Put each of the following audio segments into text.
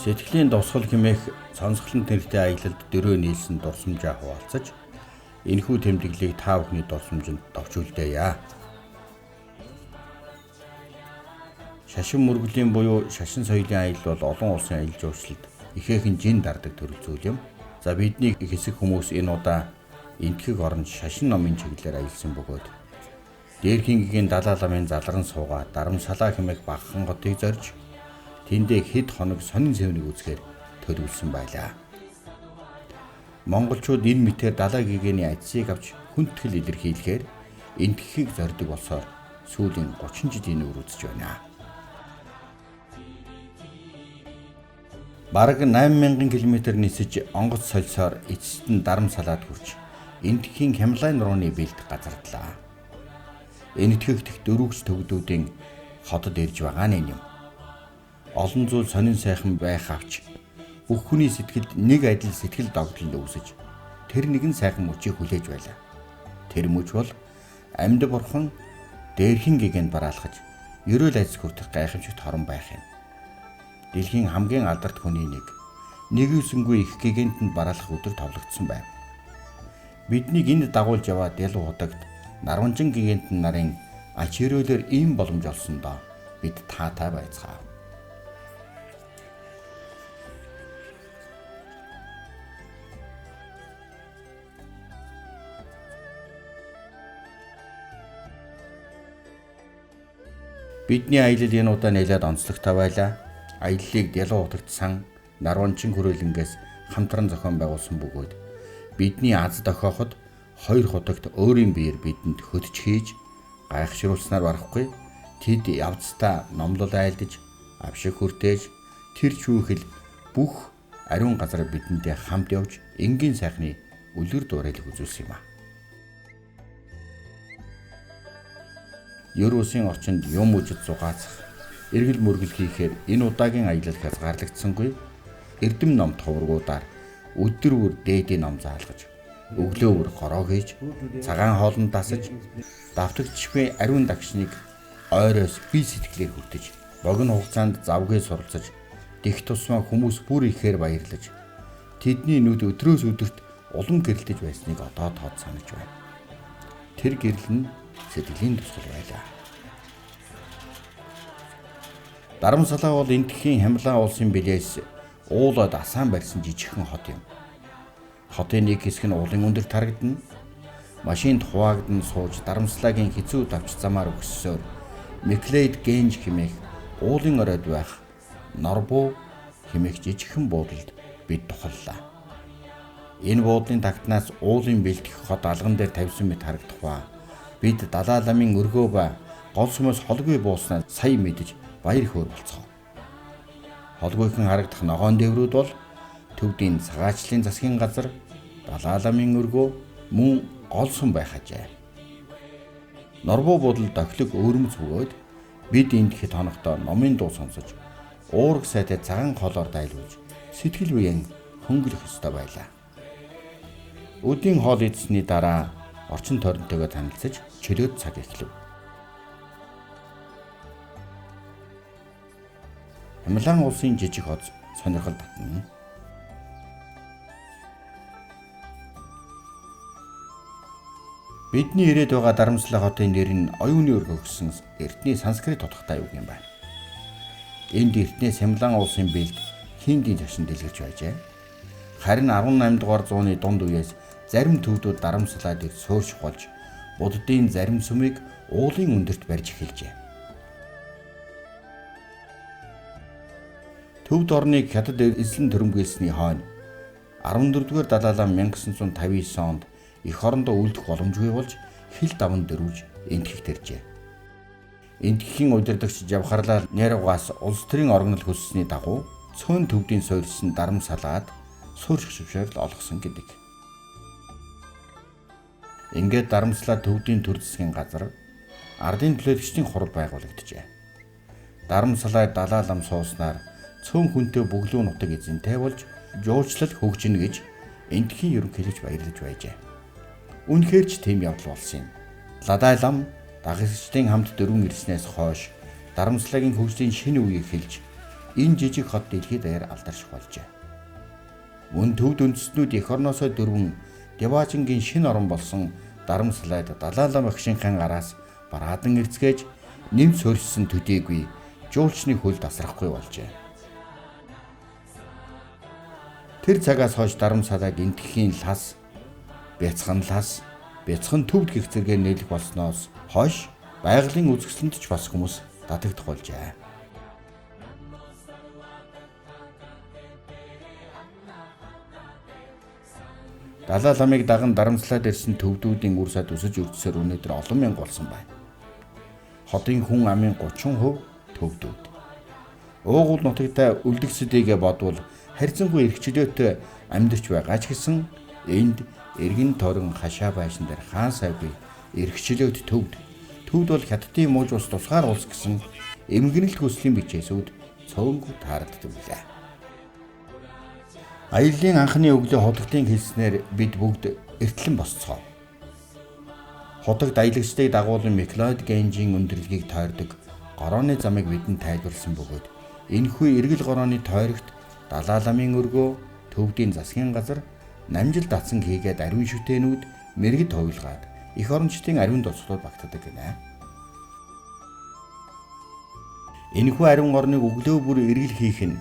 Сэтгэлийн дусгал хэмээх сонсголон нэртэй аялалд дөрөө нийлсэн дурсамжаа хуваалцаж, энэхүү тэмдэглэлийг та бүхний дурсамжинд товчулдъя. Шашин мөргөлийн буюу шашин соёлын аялал бол олон улсын аялал жуулчлалд ихээхэн жин дардаг төрөл зүйл юм. За бидний хэсэг хүмүүс энэ удаа Энэтхэг оронд шашин номын чиглэлээр аялсан бөгөөд Дээрхийн гэгээн Далай ламын залран суугаа Дарамсалаа хэмээх багахан хотыг зорж тэндээ хэд хоног сонин сэвнийг үзэхээр төлөвлөсөн байлаа. Монголчууд энэ мэтээр Далай гэгээний ажсыг авч хүндэтгэл илэрхийлэхээр Энэтхэгийг зорддог болсоор сүүлийн 30 жилийн үүр үзэж байна. Бараг 8000 км нисэж онгоц солисоор эцэст нь Дарамсалаад хүрч Энэтхэгийн Хямлай нурууны бэлд газардлаа. Энэтхэг дэх дөрвөгч төвдүүдийн хотод ирж байгаа нь юм. Олон зүйл сонин сайхан байх авч бүх хүний сэтгэлд нэг адил сэтгэл догдол үүсэж тэр нэгэн сайхан мөчийг хүлээж байлаа. Тэр мөч бол амьд бурхан дээрхийн гэгэнд бараалхаж ерөөл айц хүртэх гайхамшигт хорон байх юм. Дэлхийн хамгийн алдарт хүний нэг нэгүсэнгүй их гэгээнтэнд бараалах өдөр товлогдсон байв. Биднийг энд дагуулж яваа Дэлүү хутагт Нарванжин гэгээнтэн нарын ач ерөөлөөр ийм боломж олсондоо бид таатай байцгаав. Бидний аялал энэ удаа нэлээд онцлогтой байлаа. Аяллыг Дэлүү хутагт сан Нарванжин хүрээлэнгээс хамтран зохион байгуулсан бөгөөд бидний аз дохиоход хоёр хутагт өөрийн биеэр бидэнд хөдөж хийж гайхшруулснаар барахгүй тэд явцдаа номлол айлдаж авшиг хүртээж тэр чүүхэл бүх ариун газар бидэнтэй хамт явж энгийн сайхны үлгэр дуурайлыг үзүүлсэн юм а. Ер улсын орчинд юм үжид зугаацах, эргэл мөргөл хийхээр энэ удаагийн аялал хязгаарлагдсангүй. Эрдэм ном товргуудаар өдөр бүр дээдийн ном заалгаж, өглөө бүр гороо хийж, цагаан хоолнд дасаж, давтагдчихгүй ариун дагшныг ойроос бие сэтгэлээр хүртэж, богино хугацаанд завгүй суралцаж, дэх тусмаа хүмүүс бүр ихээр баярлаж, тэдний нүд өдрөөс өдөрт улам гэрэлтэж байсныг одоо тод санаж байна. Тэр гэрэл нь сэтгэлийн тусгал байлаа. Дарамсалаа бол Энэтхэгийн Хямлаа улсын билээс уулаад асаан барьсан жижигхэн хот юм. Хотын нэг хэсэг нь уулын өндөр тарагдана. Машинд хуваагдан сууж Дарамсалагийн хэцүү давч замаар өкссөөр Миклейд Гэнж хэмээх уулын оройд байх Норбуу хэмээх жижигхэн буудалд бид тухаллаа. Энэ буудлын тагтнаас уулын бэлтгэх хот алган дээр тавьсан мэт харагдах ба бид Далай ламын өргөө ба гол сүмөөс холгүй бууснаа сая мэдэж баяр хөөр болцгоо. Холгүйхэн харагдах ногоон дээврүүд бол төвдийн цагаачлалын засгийн газар, Далай ламын өргөө мөн гол сүм байх ажээ. Норбуу буудал дохлог өөрмөц бөгөөд бид энд хэд хонохдоо номын дуу сонсож, уураг сайтай цагаан холоор дайлуулж сэтгэл биеэн хөнгөлөх ёстой байлаа. Өдийн хоол идсэний дараа орчин тойронтойгоо танилцаж чөлөөт цаг эхлэв. Хямлан улсын жижиг хот сонирхол татна. Бидний ирээд байгаа Дарамсалаа хотын нэр нь оюуны өргө гэсэн эртний санскрит утгатай үг юм байна. Энд эртнээс Хямлан улсын бэлд хиндийн шашин дэлгэрч байжээ. Харин 18 дугаар зууны дунд үеэс зарим төвдүүд Дарамсалаад ирж суурьших болж буддын зарим сүмийг уулын өндөрт барьж эхэлжээ. Төвд орныг хятад эзлэн төрөмгийлсний хойно 14-р Далай лам 1959 онд эх орондоо үлдэх боломжгүй болж хил даван дөрвж Энэтхэгт иржээ. Энэтхэгийн удирдагч Жавхарлал Неругаас улс төрийн оргонол хүссэний дагуу цөөн төвдийн суурьсан Дарамсалаад суурьших зөвшөөрөл олгосон гэдэг. Ингээд Дарамсалаа төвдийн төр засгийн газар ардын төлөөлөгчдийн хурал байгуулагджээ. Дарамсалаа Далай лам сууснаар цөөн хүнтэй бөглүү нутаг эзэнтэй болж жуулчлал хөгжинэ гэж Энэтхэгийн ерөнхийлөгч баярлаж байжээ. Үнэхээр ч тийм явдал болсон юм. Далай лам дагагчдын хамт дөрвөн ирснээс хойш Дарамсалагийн хөгжлийн шинэ үеийг хэлж Энэ жижиг хот дэлхийд даяар алдарших болжээ. Мөн төвд үндэстнүүд эх орноосоо дөрвөн Диваажингийн шинэ орон болсон Дарамсалайд Далай лам агшийнхаа араас бараадан эрцгээж нэмц хөрссөн төдийгүй жуулчны хөл тасрахгүй болжээ. Тэр цагаас хойш Дарамсалайг Энэтхэгийн лас, бяцхан лас, бяцхан төвд гэх зэргээр нийлэх болсноос хойш байгалийн үзэсгэлэнт ч бас хүмүүс татагдах болжээ. Далай ламыг даган Дарамсалайд ирсэн төвдүүдийн үр сад өсөж өртсөөр өнөөдөр олон мянга болсон байна. Хотын хүн амын 30% төвдүүд. Уугуул нутагтай үлдгэсэдийгээ бодвол харьцангуй эрх чөлөөтэй амьдарч байгаа ч гэсэн энд эргэн тойрон хашаа байшин дээр хаан сайвгүй эрх чөлөөт төвд. Төвд бол Хятадын мууж ус тусгаар улс гэсэн эмгэнэлт хүслийн бичээсүүд цөөнгүй таарддаг билээ. Аяллын анхны өглөө худагтын хэлснээр бид бүгд эртлэн босцгоо. Худагд аялагчдыг дагуулan Маклеод Ганжийн өндөрлөгийг тойрдог горооны замыг бидэнд тайлбарласан бөгөөд энэхүү эргэл горооны тойрогт Далай ламын өргөө, төвдийн засгийн газар намжил датсан хийгээд ариун шүтээнүүд мэргэд хувилгаад эх орончдын ариун дурсгалууд багтдаг гинэ. Энэхүү ариун орныг өглөө бүр эргэл хийх нь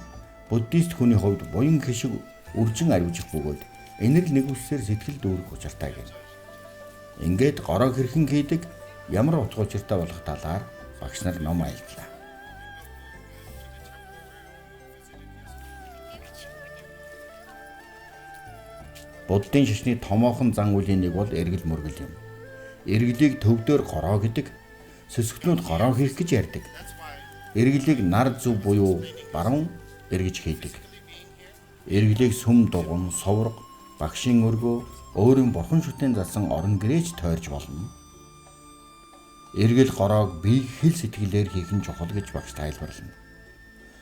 буддист хүний хувьд буян хишиг үржин ариужих бөгөөд энэрл нэгүсээр сэтгэл дүүрэх учиртай гэнэ. Ингээд гороо хэрхэн хийдэг, ямар утга учиртай болох талаар багш нар ном аяллаа. Буддын шашны томоохон зан үйлийн нэг бол эргэл мөргөл юм. Эргэлийг төвдөөр гороо гэдэг, сүсгтнүүд гороо хийх гэж ярьдаг. Эргэлийг нар зүв буюу баруун эргэж хийдэг. Эргэлийг сүм дуган, соврог, багшийн өргөө, өөрийн бурхан шүтэн залсан орон гэрээч тойрж болно. Эргэл гороог бие хэл сэтгэлээр хийх нь чухал гэж багш тайлбарлана.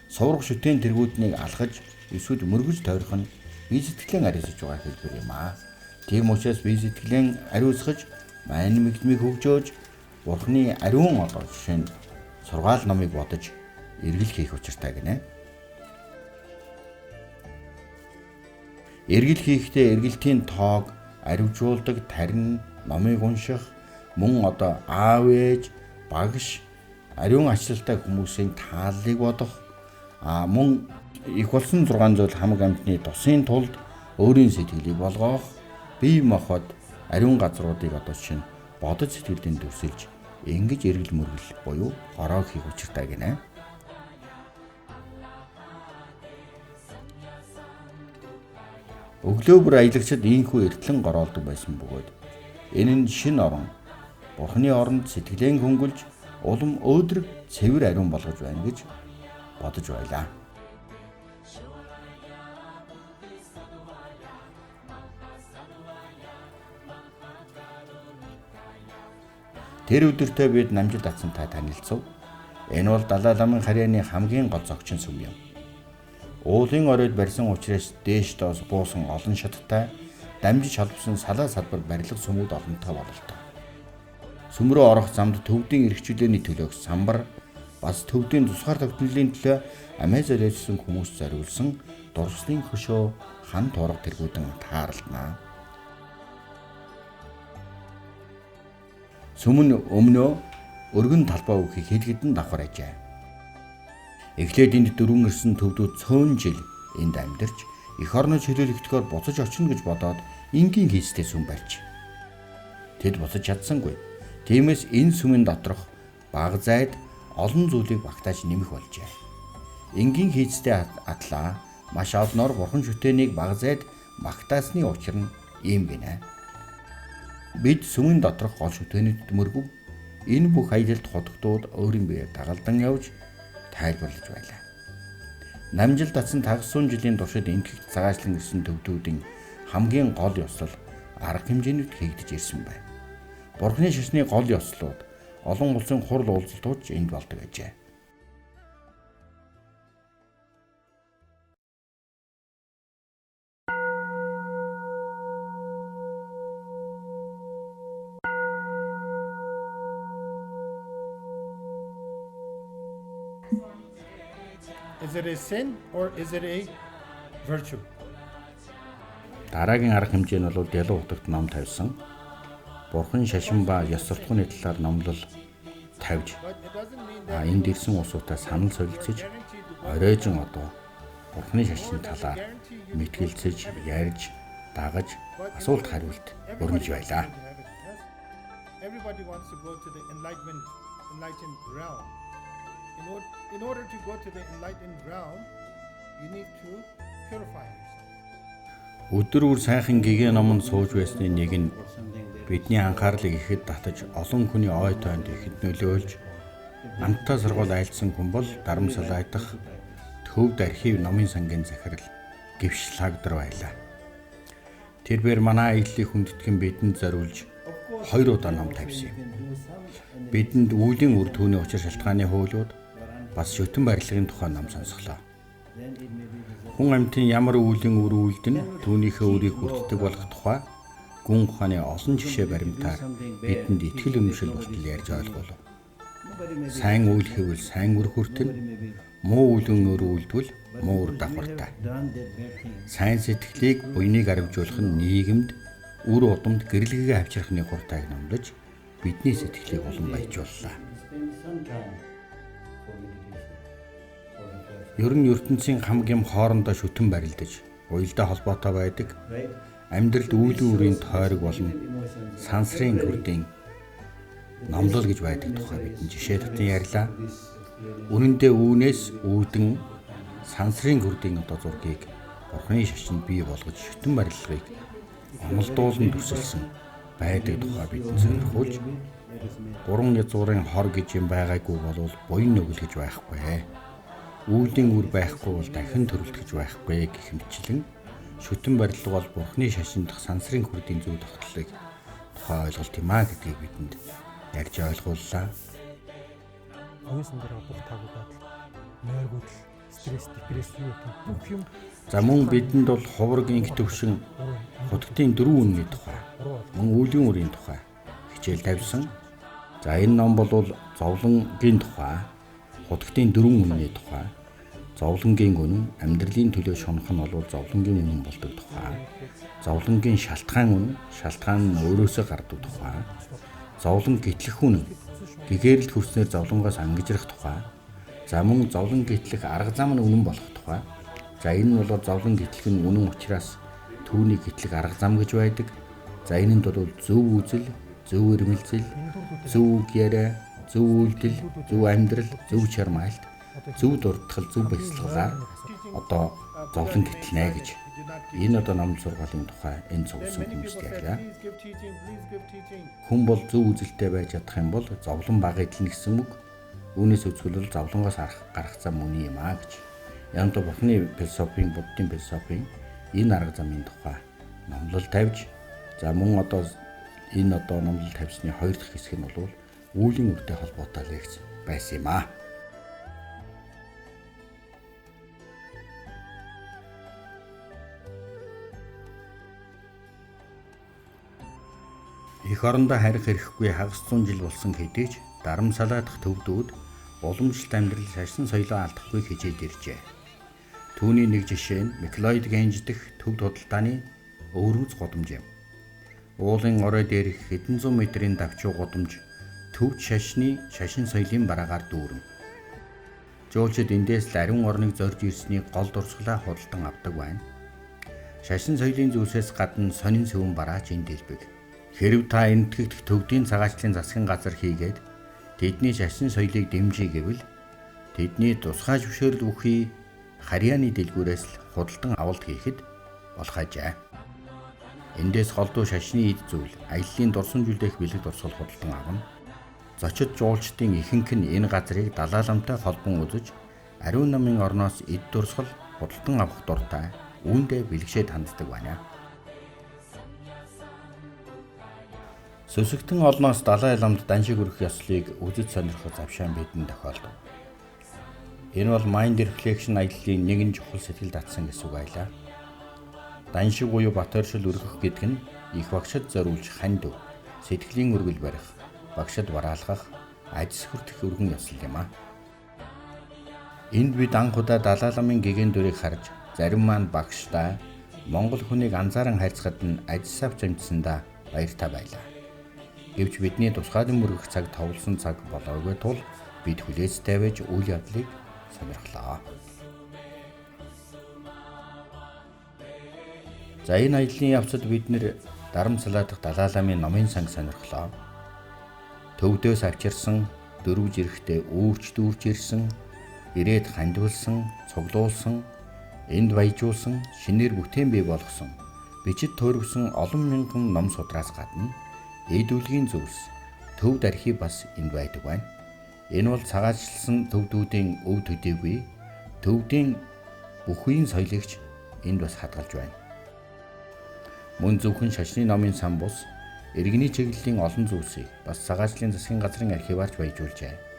Соврог шүтэн тэргүүднийг алхаж эсвэл мөргөж тойрох нь бие сэтгэлээ ариусгаж байгаа хэлбэр юм аа. Тийм учраас бие сэтгэлээ ариусгаж, майн мэгдмийг хөгжөөж, бурхны ариун одоо жишээ нь сургаал номыг бодож эргэл хийх учиртай гинэ. Эргэл хийхдээ эргэлтийн тоог аривжуулдаг тарин номыг унших, мөн одоо аав ээж, багш, ариун ачлалтай хүмүүсийн тааллыг бодох, мөн их болсон 6 зүйл хамаг амьтны тусын тулд өөрийн сэтгэлийг болгоох, бие махбод ариун газруудыг одоо чинь бодож сэтгэлдээ дүрсэлж ингэж эргэл мөргөл буюу гороо хийх учиртай гинэ. Өглөө бүр аялагчид ийхүү эртлэн гороолдог байсан бөгөөд энэ нь шинэ орон, Бурхны оронд сэтгэлээ хөнгөлж улам өөдрөг цэвэр ариун болгож байна гэж бодож байлаа. Тэр өдөртөө бид намжил татсантай танилцав. Энэ бол Далай ламын харьяаны хамгийн гол зогчин сүм юм. Уулын оройд барьсан учраас дээш доос буусан олон шаттай дамжиж холбосон салаа салбар барилга сүмүүд олонтой бололтой. Сүм рүү орох замд төвдийн эрх чөлөөний төлөөх самбар бас төвдийн тусгаар тогтнолын төлөө амиа золиослсон хүмүүс зориулсан дурслын хөшөө хан туурга тэргүүдэн тааралдана. Сүм нь өмнөө өргөн талбай үхийг хэд хэдэн давхар ажээ. Эхлээд энд дөрвөн ирсэн төвдүүд цөөн жил энд амьдарч эх орноо чөлөөлөгдөхөөр буцаж очино гэж бодоод энгийн хийстэй сүм барьж. Тэд буцаж чадсангүй. Тиймээс энэ сүмийн доторх баг зайд олон зүйлийг багтааж нэмэх болжээ. Энгийн хийцтэй атлаа маш олноор бурхан шүтээнийг баг зайд магтаасны учир нь ийм гинэ. Бид сүмийн доторх гол шүтээнүүдэд мөргөв. Энэ бүх аялалд хутгтууд өөрийн биеэр дагалдан явж тайлбарлаж байлаа. Намжил татсан 500 жилийн туршид Энэтхэгт цагаачлан ирсэн төвдүүдийн хамгийн гол ёслол арга хэмжээнүүд хийгдэж ирсэн байна. Бурхны шашны гол ёслолууд олон улсын хурал уулзалтууд ч энд болдог ажээ. Is it a sin or is it a virtue? Дараагийн арга хэмжээ нь бол Ялуу хутагт ном тавьсан. Бурхан шашин ба ёс суртахууны талаар номлол тавьж энд ирсэн улсуудаа санал солилцож оройжон одоо Бурханы шашны талаар мэтгэлцэж, ярьж, дагаж, асуулт хариулт өрнөж байлаа. Everybody wants to go to the enlightenment, enlightened realm. In order to go to the enlightened realm, you need to purify yourself. Өдөр бүр сайхан гэгээ номонд сууж байсны нэг нь бидний анхаарлыг ихэд татаж олон хүний ой тойнд ихэд нөлөөлж амттай сургууль айлдсан хүн бол Дарамсалай дахь Төвд архив номын сангийн захирал Гэвш Лагдар байлаа. Тэрбээр манай аяллыг хүндэтгэн бидэнд зориулж 2 удаа ном тавьсан юм. Бидэнд үйлийн үр түүний учир шалтгааны хуулиуд бас шүтэн барилгын тухай ном сонсголоо. Хүн амьтан ямар үйлийн үр үйлдэн түүнийхээ үрийг хүртдэг болох тухай гүн ухааны олон жишээ баримтаар бидэнд итгэл үнэмшил болтол ярьж ойлгуулав. Сайн үйл хийвэл сайн үр хүртэнэ, муу үйл үр үйлдвэл муу үр давхартай. Сайн сэтгэлийг буйныг аривжуулах нь нийгэмд үр удамд гэрлэгээ авчрах нэг хуртайг номлож бидний сэтгэлийг улам баяжууллаа. Ер нь ертөнцийн хамаг юм хоорондоо шүтэн барилдаж, уялдаа холбоотой байдаг. Амьдралд үйлийн үрийн тойрог болон сансрын хүрдийн номлол гэж байдаг тухай бидэн жишээ татан ярьлаа. Үнэн дээр үүнээс үүдэн сансрын хүрдийн одоо зургийг Бурхны шашинд бий болгож шүтэн барилгыг онолдуулан төсөлсөн байдаг тухай бидэн сонирхуулж гурван язгуурын хор гэж юм байгаагүй болвол буян нүгэл гэж байхгүй. Үйлийн үр байхгүй бол дахин төрөлт гэж байхгүй гэх мэтчлэн шүтэн барилга бол Бурхны шашин дахь сансрын хүрдийн зөв тогтлыг тухай ойлголт юм а гэдгийг бидэнд ярьж ойлгууллаа. Оюун сандраа бүх таагүй байдал, нойргүйдэл, стресс, депресс юу гэх бүх юм. За мөн бидэнд бол ховрог инх төвшин хутгтын дөрвөн үнний тухай, мөн үйлийн үрийн тухай хичээл тавьсан. За энэ ном бол зовлонгийн тухай, хутгтын дөрвөн үнний тухай, зовлонгийн үнэн, амьдралын төлөө шунах нь бол зовлонгийн үнэн болдог тухай, зовлонгийн шалтгаан үнэн, шалтгаан нь өөрөөсөө гардаг тухай, зовлон гэтлэх үнэн, гэгээрэлд хүрснээр зовлонгоос ангижрах тухай, за мөн зовлон гэтлэх арга зам нь үнэн болох тухай. За энэ нь бол зовлон гэтлэх нь үнэн учраас түүний гэтлэх арга зам гэж байдаг. За энэнд бол зөв үзэл, зөв эрмэлзэл, зөв үг яриа, зөв үйлдэл, зөв амьдрал, зөв чармайлт, зөв дурдтал, зөв бясалгалаар одоо зовлон гэтлэнэ гэж энэ одоо ном сургаалын тухай энэ цугсан хүмүүст ярьлаа. Хүн бол зөв үзэлтэй байж чадах юм бол зовлон бага эдлэнэ гэсэн үг. Үүнээс үзвэл зовлонгоос гарах зам үний юм а гэж. Янда Бурхны философийн, Буддын философийн энэ арга замын тухай номлол тавьж, за мөн одоо энэ одоо номлол тавьсны хоёр дахь хэсэг нь бол үйлийн үртэй холбоотой лекц байсан юм а. Эх орондоо харих эрэхгүй хагас зуун жил болсон хэдий ч Дарамсалай дахь төвдүүд уламжлалт амьдрал шашин соёлоо алдахгүй хичээж иржээ. Түүний нэг жишээ нь Маклойд Гэнж дэх төвд худалдааны өвөрмөц гудамж юм. Уулын орой дээрх хэдэн зуун метрийн давчуу гудамж төвд шашны шашин соёлын бараагаар дүүрэн. Жуулчид эндээс л ариун орныг зорж ирсний гол дурсгалаа худалдан авдаг байна. Шашин соёлын зүйлсээс гадна сонин сэвэн бараач энд дэлбэг. Хэрв та энэтхэгт төвдийн цагаачлалын засгийн газар хийгээд тэдний шашин соёлыг дэмжиж гэвэл тэдний тусгай зөвшөөрөл бүхий харьяаны дэлгүүрээс л худалдан авалт хийхэд болох ажээ. Эндээс голдуу шашны эд зүйл, аяллаа дурсамж үлдээх бэлэг дурсгал худалдан авна. Зочид жуулчдын ихэнх нь энэ газрыг далааламтай холбон үзэж ариун намын орноос эд дурсгал худалдан авах дуртай үүндээ бэлгшээд ханддаг байна. Сүсэгтэн олноос Далай ламд даншиг өргөх ёслолыг үзэж сонирхох завшаан бидэнд тохиолдов. Энэ бол Mind Reflection аяллаа нэгэн чухал сэтгэл татсан гэсэн үг айлаа. Даншиг буюу бат оршил өргөх гэдэг нь их багшид зориулж ханд сэтгэлийн өргөл барих, багшид бараалгах, ажис хүртэх өргөн ёслол юм а. Энд бид анх удаа Далай ламын гэгээн дүрийг харж зарим маань багштай Монгол хүнийг анзааран харьцахад нь ажил савч амжсандаа баяртай байлаа. Гэвч бидний тусгаалan мөргөх цаг товлсон цаг болоогүй тул бид хүлээж тавиаж үйл явдлыг сонирхлоо. За энэ аяллын явцад бид нэр Дарамсалаа дахь Далай ламын номын санг сонирхлоо. Төвдөөс авчирсан дөрвж эрэхтэй үүрч дүүрч ирсэн, ирээд хандивлсан, цуглуулсан, энд баяжуулсан, шинээр бүтээн бий болгосон, бичид туурвсан олон мянган ном судраас гадна эд үлгийн зүйлс төвд архив бас энд байдаг байна. Энэ бол цагаачлсан төвдүүдийн өв төдийгүй төвдийн бүх үеийн соёлыг ч энд бас хадгалж байна. Мөн зөвхөн шашны номын сан бус иргэний чиглэлийн олон зүйлсийг бас цагаачлалын засгийн газрын архиваарч баяжуулжээ.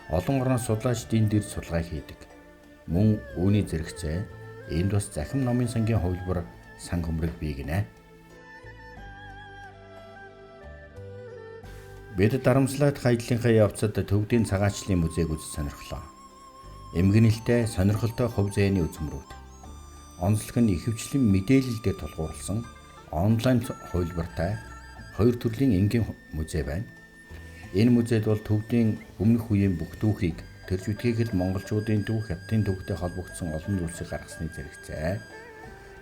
Олон орноос судлаачид энд ирж судалгаа хийдэг. Мөн үүний зэрэгцээ энд бас захим номын сангийн хувилбар сан хөмрөг бий гинэ. Бид Дарамсалаа дахь аяллынхаа явцад төвдийн цагаачлалын музейг үзэж сонирхлоо. Эмгэнэлтэй сонирхолтой хувь зээний үзмэрүүд. Онцлог нь ихэвчлэн мэдээлэл дээр тулгуурласан онлайн хувилбартай хоёр төрлийн энгийн музей байна. Энэ музейд бол төвдийн өмнөх үеийн бүх түүхийг тэр зүтгийг л монголчуудын түүх, хятадын түүхтэй холбогдсон олон зүйлсийг гаргасны зэрэгцээ.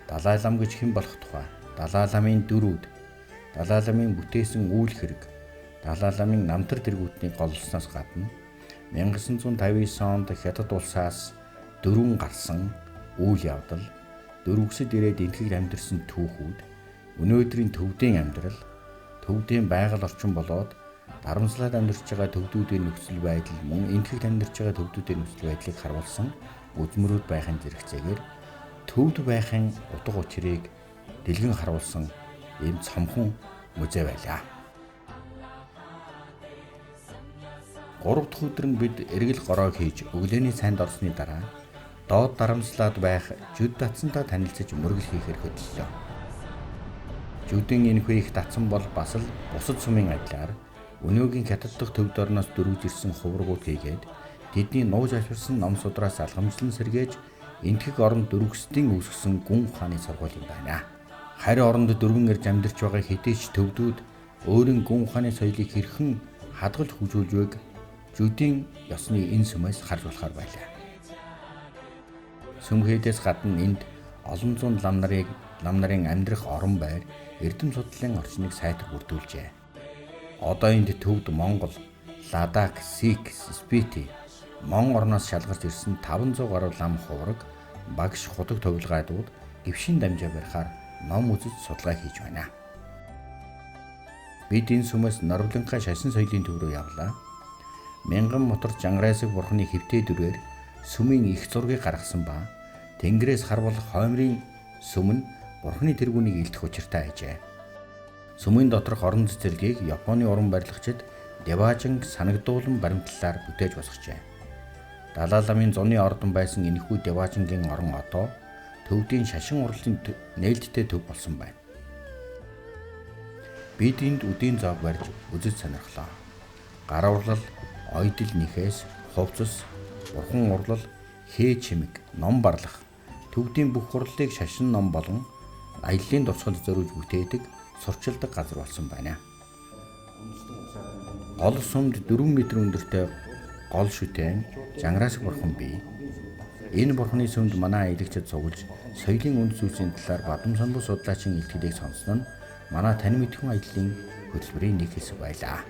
Далай лам гэж хэн болох тухай, Далай ламын дүрүүд, Далай ламын бүтээсэн үйл хэрэг, Далай ламын намтар дэргүүтний голлосноос гадна 1959 онд Хятад улсаас дөрвөн гарсан үйл явдал, дөрвөсөд ирээд энтгэл амьдарсан түүхүүд, өнөөдрийн төвдийн амьдрал, төвдийн байгаль орчин болоод Дарамсалаад амьдарч байгаа төвдүүдийн нөхцөл байдал мөн энтгэл амьдарч байгаа төвдүүдийн нөхцөл байдлыг харуулсан үзмэрүүд байхын зэрэгцээгээр төвд байхын утга учирыг дэлгэн харуулсан ийм цомхон музей байлаа. 3 дахь өдөр нь бид эргэл гороо хийж өглөөний сайнд орсны дараа доод Дарамсалаад байх жүд датсантай танилцаж мөргөл хийхээр хөдлөлөө. Жүдийн энэхүү их датсан бол бас л бусад сумын адилаар өнөөгийн хятад дахь төвд орноос дөрвж ирсэн хуврагууд хийгээд тэдний нууж авчирсан ном судраас алгамжлан сэргээж энтгэх оронд дөрвөсдийн үүсгэсэн гүн ухааны сургууль юм байна. Харь оронд дөрвөн ирж амьдарч байгаа хэдий ч төвдүүд өөрийн гүн ухааны соёлыг хэрхэн хадгалж хөгжүүлж байг жүдийн ёсны энэ сүмээс харж болохоор байлаа. Сүм хээдээс гадна энд олон зуун лам нарын амьдрах орон байр, эрдэм судлалын орчныг сайтар бүрдүүлжээ. Одоо энд төвд Монгол, Ладак, Сик, Спити, Мон орноос шалгарч ирсэн 500 гаруй лам хувраг, багш худаг товлгайдууд гівшин дамжаа барихаар ном үзэж судалгаа хийж байна. Бид энэ сүмээс Норвлынхаа шашин соёлын төв рүү явлаа. Мянган мотор Жанрайсаг бурхны хэвтэй дүрээр сүмийн их зургийг гаргасан ба тэнгэрээс харвал хоймрын сүм нь бурхны тэргүүнийг илтгэх учиртай ажээ. Сүмийн доторх орон цэцэрлэгийг Японы уран барилгачид Деважинг санагдуулан баримтлалаар бүтээж босгожээ. Далай ламын зуны ордон байсан энэхүү Деважингийн орон одоо төвдийн шашин урлалын нээлттэй төв болсон байна. Бид энд үдийн зоог барьж үзэж сонирхлоо. Гар урлал, ойдол нэхээс, хувцас, бурхан урлал, хээ чимэг, ном барлах, төвдийн бүх хурлыг шашин ном болон аяллаа дурсгалд зориулж бүтээдэг сурчилдаг газар болсон байна. Гол сүмд 4 м өндөртэй гол шүтэн Жанрайсаг бурхан бий. Энэ бурханы сүмд манай аялагчид цуглаж соёлын үнд зүйлсийн талаар Бадам самбуу судлаачийн илтгэлийг сонссон нь манай танин мэдхүйн аяллаа хөтөлбөрийн нэг хэсэг байлаа.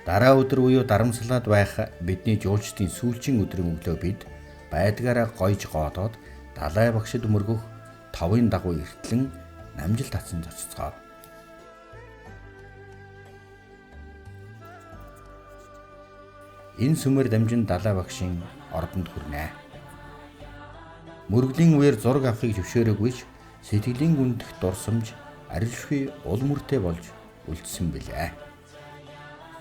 Дараа өдөр буюу Дарамсалаад байх бидний жуулчдын сүүлчийн өдрийн өглөө бид байдгаараа гойж гоодоод далай багшид мөргөх товын дагуу эртлэн намжил татсан зочцгоо. Энэ сүмээр дамжин далай багшийн ордонд хүрнэ. Мөргөлийн үеэр зураг авахыг зөвшөөрөөгүй ч сэтгэлийн гүндэх дурсамж арилшгүй ул мөртэй болж үлдсэн билээ.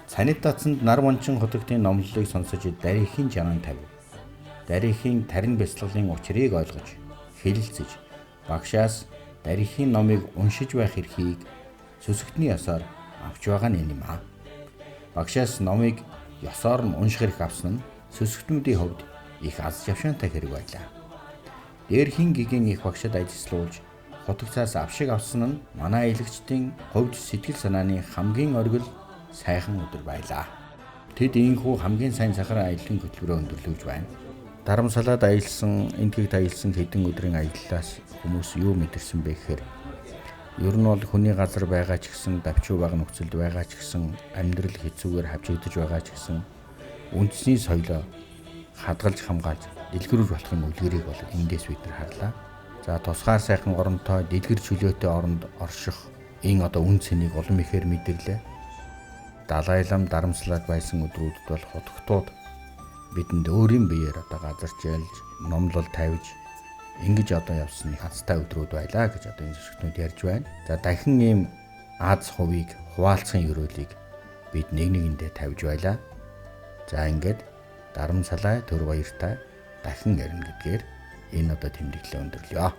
Цанид датсанд нар вончин хотогтын номлолыг сонсож дарихийн жанан тавив. Дарихийн тарин бяцлаглалын учрыг ойлгож, хэлэлцэж, багшаас дарихийн номыг уншиж байх эрхийг сүсгтний ёсоор авч байгаа нь энэ юм аа. Багшаас номыг ёсоор нь унших эрх авсан нь Сүсгтнүүдийн хувьд их аз жавшаантай хэрэг байлаа. Дээрхийн гэгээн их багшид ажиллуулж хутагцаас авшиг авсан нь манай аялагчдын хувьд сэтгэл санааны хамгийн оргил сайхан өдөр байлаа. Тэд ийхүү хамгийн сайн сахар аяллын хөтөлбөрөөр өндөрлөж байна. Дарамсалаад аялсан, Энэтхэгт аялсан хэдэн өдрийн аяллаас хүмүүс юу мэдэрсэн бэ гэхээр ер нь бол хүний газар байгаа ч гэсэн, давчуу бага нөхцөлд байгаа ч гэсэн, амьдрал хэцүүгээр хавчигдаж байгаа ч гэсэн үндэсний соёлоо хадгалж хамгаалж дэлгэрүүлж болохын үлгэрийг бол эндээс бид нар харлаа. За тусгаар сайхан оронтой дэлгэр чөлөөтэй оронд орших энэ одоо үн цэнийг улам ихээр мэдэрлээ. Далай лам Дарамсалаад байсан өдрүүдэд бол хутагтууд бидэнд өөрийн биеэр одоо газар жээлж, номлол тавьж ингэж одоо явсан хацтай өдрүүд байлаа гэж одоо энэ зөрчигтнүүд ярьж байна. За дахин ийм Аз хувийг хуваалцахын ёроолыг бид нэг нэгэндээ тавьж байлаа. За ингээд Дарамсалаа төр баяртай дахин ярина гэдгээр энэ одоо тэмдэглэлээ өндөрлөё.